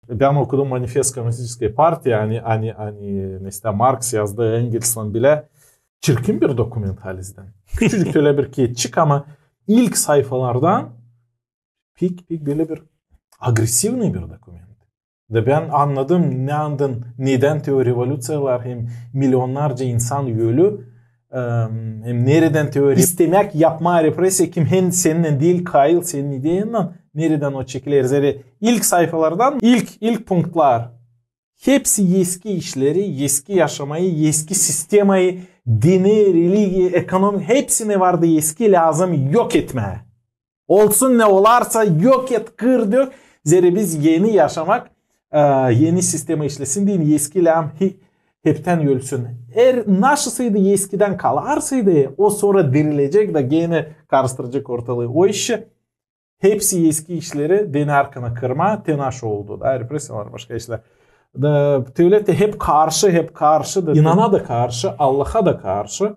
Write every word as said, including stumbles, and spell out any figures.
Bän okudum Manifest Kommunistiçeskey Partiya, ani, ani, ani, mesela Marks yazdı, Engelslan bilä. Çirkin bir dokument halizdän. Küçücük ölä bir kiyetçik, ama ilk sayfalardan pek, pek bölä bir agresivnıy bir dokument. Da bän annadım, ne andan, nedän te o revolüţiyalar hem milyonnarca insan ölü, em, hem neredän te o re-, istemäk yapmaa repressiya, kim hem seninnän diil, kayıl senin ideyannan, neredän o çekiler. Zerä ilk sayfalardan, ilk, ilk punktlar, hepsi eski işleri, eski yaşamayı, eski sistemayı, dini, religiya, ekonomi, hepsi ne vardı eski, lääzım yok etmää. Olsun ne olarsa, yok et, kır, dök. Zerä biz eni yaşamak, e, eni sistema işlesin deyni, eski lääzım he-, heptän ölsün. Er naşısıydı eskidän kalarsıydı, o sora dirilecek da genä karıştıracek ortalıı. O işi hepsi eski işleri deyni arkana kırmaa, te naşı oldu da repressiyalar, başka işlär. Da devlet te hep karşı, hep karşı da, inana da karşı, Allaha da karşı.